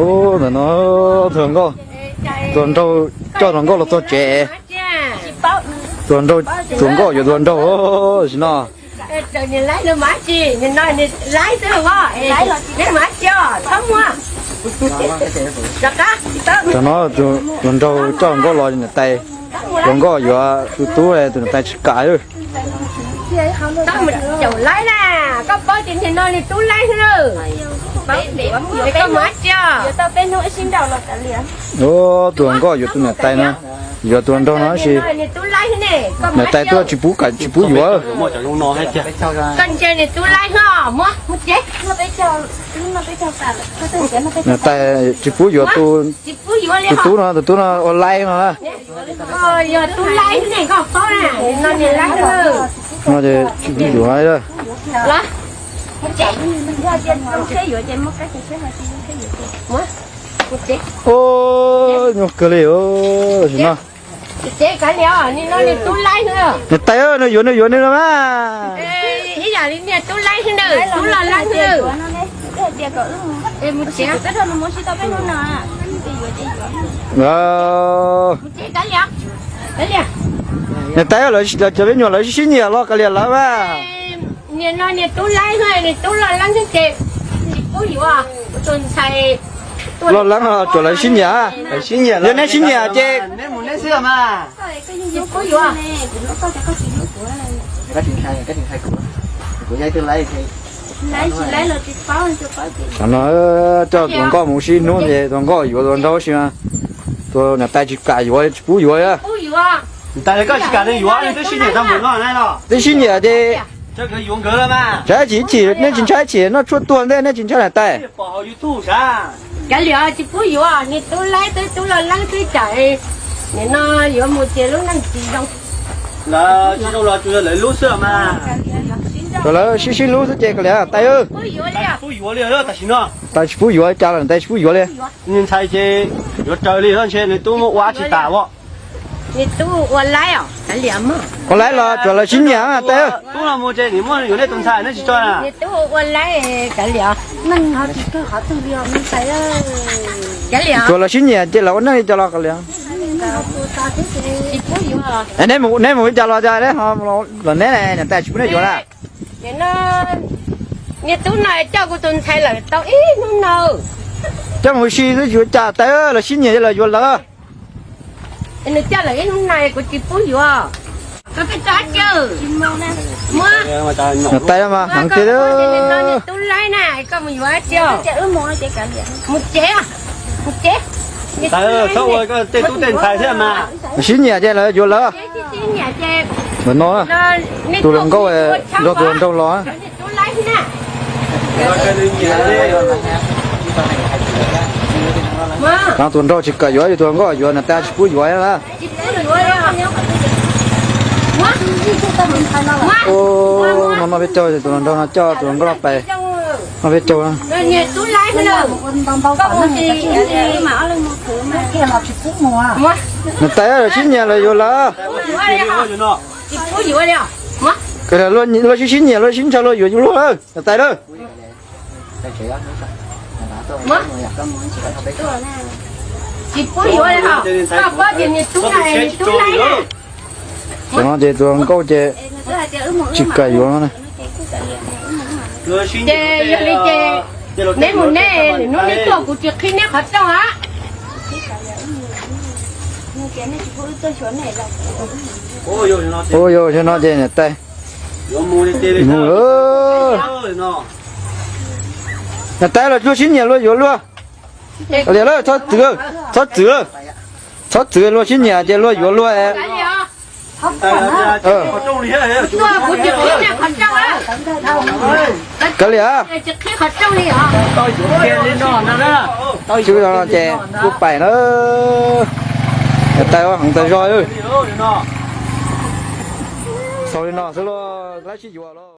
Ntawm no, tus hluas nkauj, tus hluas nraug coj hluas nkauj los txog tsev. Tus hluas nraug, tus hluas nkauj yuav tus hluas nraug sim no. Tam no tus hluas nraug coj hluas nkauj los niam tais, hluas nkauj yuav tus tub, tus niam tais tsis kam. Caum laib na, koj paub tias nim no niag tub laib xwb na. Koj mus tsis. Tus hluas nkauj yuav tus niam tais no, yuav tus hluas nraug no tab sis niam tais tuaj tsis pub, tsis pub yuav. Koj ntsia niag tub laib no, muab mus tsev. Niam tais tsis pub yuav tus, tus tub no, tus tub no ua laib no na. Yog tub laib ne, koj paub na, no niag laib. No ces tsis pub yuav. Nyuaj kawg li. Niam tais, nws yuav nws yuav nws no mas. Ib yam li niag tub laib xwb na, tub los laib xwb. Niam tais, lawv cov me nyuam lawv sib sib nyiam los kav liam lawv mas. Niag no niag tub laib xwb, niag tub los laib xwb ces tsis pub yuav. Tus ntxhais los laib tsuas lawv sib nyiam. Yog neb sib nyiam ces neb mus neb xwb mas. Tsis pub yuav. Tam no coj tus hluas nkauj mus sib hnub ces tus hluas nkauj yuav tus hluas nraug si mas, tus niam tais tsis kam yuav, tsis pub yuav. Niam tais, koj tsis kam yuav, twb sib nyiam tag npaum no los? Twb sib nyiam ces ntshai chim, nej tsis ntshai chim noj tshuaj tuag ntej nej tsis ntshai niam tais? Kav liam, tsis pub yuav, niag tub laib twb tub los laib twb tsam, nim no yuav mus ces lub neej tsis zoo. Lawv tsis zoo los tsuas yog lawv lub xwb mas. Lawv sib sib hlub xwb ces kav liam tais. Pub yuav li tam sim no. Tais tsis pub yuav cas los tais tsis pub yuav li. Niag ntxhais ces yuav raws li ntshe nws tub muab ua tsis tas as. Niag tub ua laib os, kav liam. Ua laib los tsuas lawv sib nyiam tais. Tub los mus ces nim muaj yuav nej tus ntxhais nej tsis tso na. Niag tub ua laib kav liam. Kav liam. Tsuas lawv sib nyiam ces lawv ua neej li cas los kav liam. Neb mus li cas los cas, los neb niam tais tsis pub nej yuav na. Niag tub no coj kuv tus ntxhais lawm tau ib hnub no. Coj mus ua si xwb tsis ua cas tais, lawv sib nyiam ces lawv yuav lawv. Nws coj lawm ib hnub no kuv tsis pub yuav. Koj peb tso dab tsi? Muab. Niam tais mas heev tiag. Tub laib na, koj mus yuav dab tsi? Mus tsev, mus tsev. Tais, txhob ua tej tub tej ntxhais thiab mas. Sib nyiam ces lawv yuav lawv. Ntawm no, tus hluas nkauj nrog tus hluas nraug los. Tus hluas nraug tsis kam yuav, tus hluas nkauj yuav, niam tais tsis pub yuav na. No noj peb caug, tus hluas nraug no coj tus hluas nkauj los pais noj peb caug. Niam tais, lawv sib nyiam lawv yuav lawv. Luag sib sib nyiam luag sib ntshaw luag yuav luag lawm niam tais lawm. Tam no ces tus hluas nkauj ces tsis kam yuav no na. Ces yog li ces neb mus neb, lwm hnub neb tuaj kuv tsis qhib neb qhov rooj a. Ua yog no ces niam tais mus lawm. Niam tais los luag sib nyiam luag yuav luag. Liam lawm, txhob txwv, txhob txwv, txhob txwv, luag sib nyiam ces luag yuav luag. Kav liam. Tsis no ces kuj pais na. Niam tais heev tas zog. Xaus li no xwb los lawv sib yuav los.